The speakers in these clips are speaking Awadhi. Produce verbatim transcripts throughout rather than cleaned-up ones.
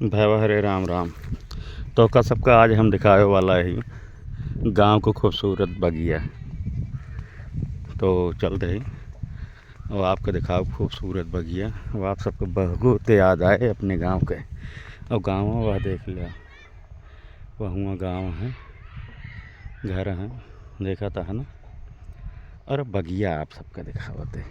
भैवा हरे राम राम। तोहका सबका आज हम दिखावे वाला ही गाँव को खूबसूरत बगिया। तो चलते ही और आपको दिखाओ खूबसूरत बगिया। वो आप सबको बहुत याद आए अपने गाँव के। और गाँव वह देख लिया, वह हुआ गाँव है, घर है, देखा था है ना। और बगिया आप सबका दिखावत है।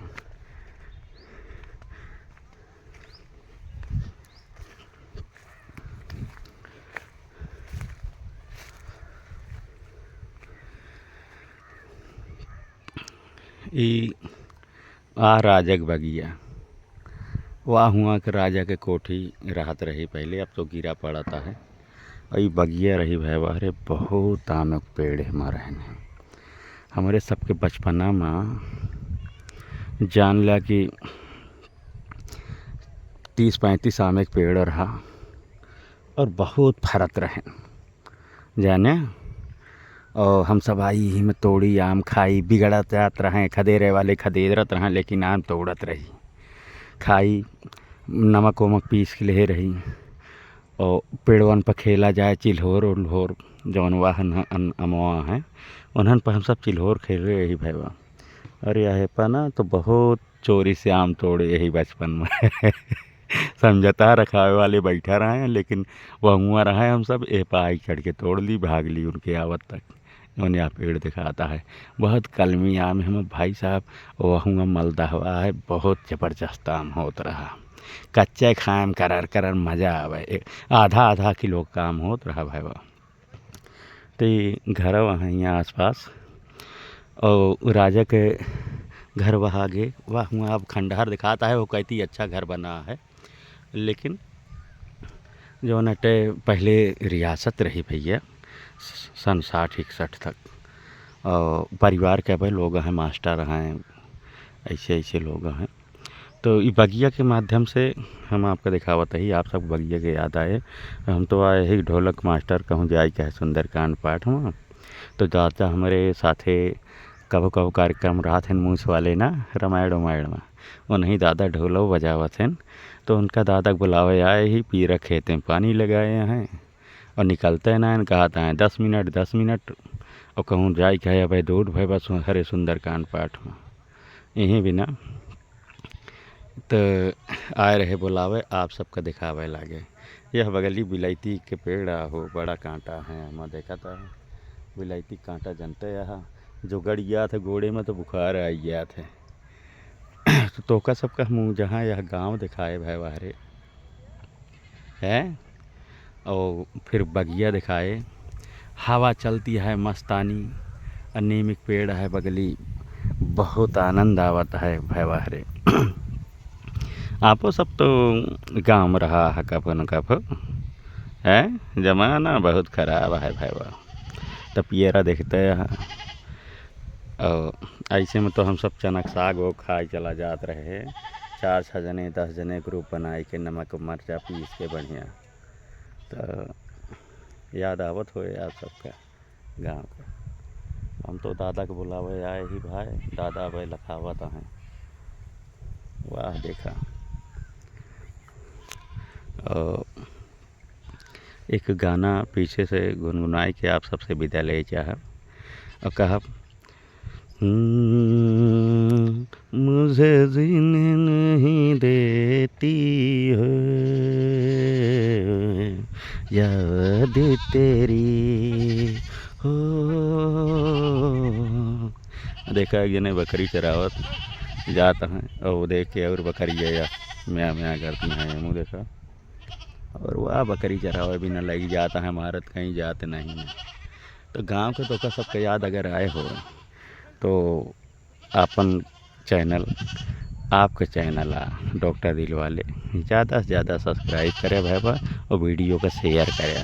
ई आ राजा के बगिया, वाह हुआ के राजा के कोठी रहत रही पहले, अब तो गिरा पड़ता है। और ई बगिया रही भैवा रे, बहुत आम के पेड़ हमारे हैं। हमरे सबके बचपना में जान ला कि तीस पैंतीस आम के पेड़ रहा और बहुत फरत रहे, जाने। और हम सब आई ही में तोड़ी आम खाई, बिगड़त जात रहे, खदेरे वाले खदेरत रहे, लेकिन आम तोड़त रही, खाई, नमक वमक पीस के ले रही। और पेड़वन पर खेला जाए, चिल्होर उल्होर जौन वाहन है, अन-, अमवा है, उन्हन पर हम सब चिल्होर खेले रही भैवा। अरे यह पर ना तो बहुत चोरी से आम तोड़े यही बचपन में। समझता रखावे वाले बैठा रहे हैं, लेकिन वह हुआ रहे, हम सब ए पाई चढ़ के तोड़ ली, भाग ली उनके आवत तक। जौन यह पेड़ दिखाता है, बहुत कलमी आम है भाई साहब। वह हुआ मलदहवा है, बहुत जबरदस्त आम होत रहा। कच्चे खाए में करर करर मजा आवे। ए, आधा आधा किलो का आम होत रहा भैवा। तो ये घर वहाँ यहाँ आसपास, और राजा के घर वहाँ आगे, वह हुआ अब खंडहर दिखाता है, वो कहती अच्छा घर बना है। लेकिन जौन अटे पहले रियासत रही भैया, सन साठ इकसठ तक, और परिवार के अबे लोग हैं, मास्टर हैं, ऐसे ऐसे लोग हैं। तो ई बगिया के माध्यम से हम आपका दिखावत ही, आप सब बगिया के याद आए। हम तो आए ही ढोलक मास्टर कहूँ जाए के है सुंदरकांड पाठ में, तो दादा हमरे साथे कभो कभो कार्यक्रम रहत हैं मूस वाले ना, रामायण वामायण में, उन्हीं दादा ढोलो बजावत हैं। तो उनका दादा के बुलावे आए ही, पीरा खेते में पानी लगाए हैं और निकलते ना हैं, कहत हैं दस मिनट, दस मिनट, और कहूँ जाए के है भाई दौड़ भाई बस हरे सुंदरकांड पाठ में। यहीं बिना तो आए रहे बुलावे, आप सबका दिखावे लागे। यह बगली बिलायती के पेड़ आ हो, बड़ा कांटा है, हम देखा था बिलायती कांटा जनते यहाँ जो गड़ गया था गोड़े में तो बुखार आ गया था। तो तोका सबका हम जहाँ यह गाँव दिखाए भाई बाहरे हैं, और फिर बगिया दिखाए, हवा चलती है मस्तानी, और नीम के पेड़ है बगली, बहुत आनंद आवत है भैवा रे। आपो सब तो गाँव में रहा है कभो न कभो, है जमाना बहुत खराब है भैवा। तो पियरा देखते हैं, और ऐसे में तो हम सब चना के साग वो खाए चला जात रहे, चार छः जने दस जने group बनाए के नमक मरचा पीस के बढ़िया। तो याद आवत होए आप सबका गाँव का। हम तो दादा के बुलावे आए ही भाई, दादा भाई लखावत हैं। वाह देखा। और एक गाना पीछे से गुनगुनाए के आप सबसे विदा ले चाहब और कहब, हम्म, मुझे जीने नहीं देती हो याद तेरी हो। देखा, एक जने बकरी चरावत जात हैं, और वो देख के और बकरी आया, म्या म्या करती हैं, मुँह देखा। और वह बकरी चरावे बिना लगी जात हैं, मारत कहीं जात नहीं है। तो गाँव के तोका सबके याद अगर आए हो, तो आपन channel, आपके channel आ डॉक्टर दिल वाले, ज़्यादा से ज़्यादा subscribe करे भैया, और video को share करे।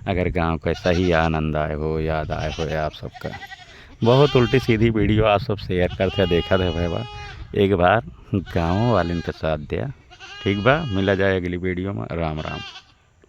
अगर गाँव का सही आनंद आए हो, याद आए हो आप सबका, बहुत उल्टी सीधी video आप सब share करते देखत है भैया। एक बार गाँव वाले के साथ दिया, ठीक बा, मिला जाए अगली video में। राम राम।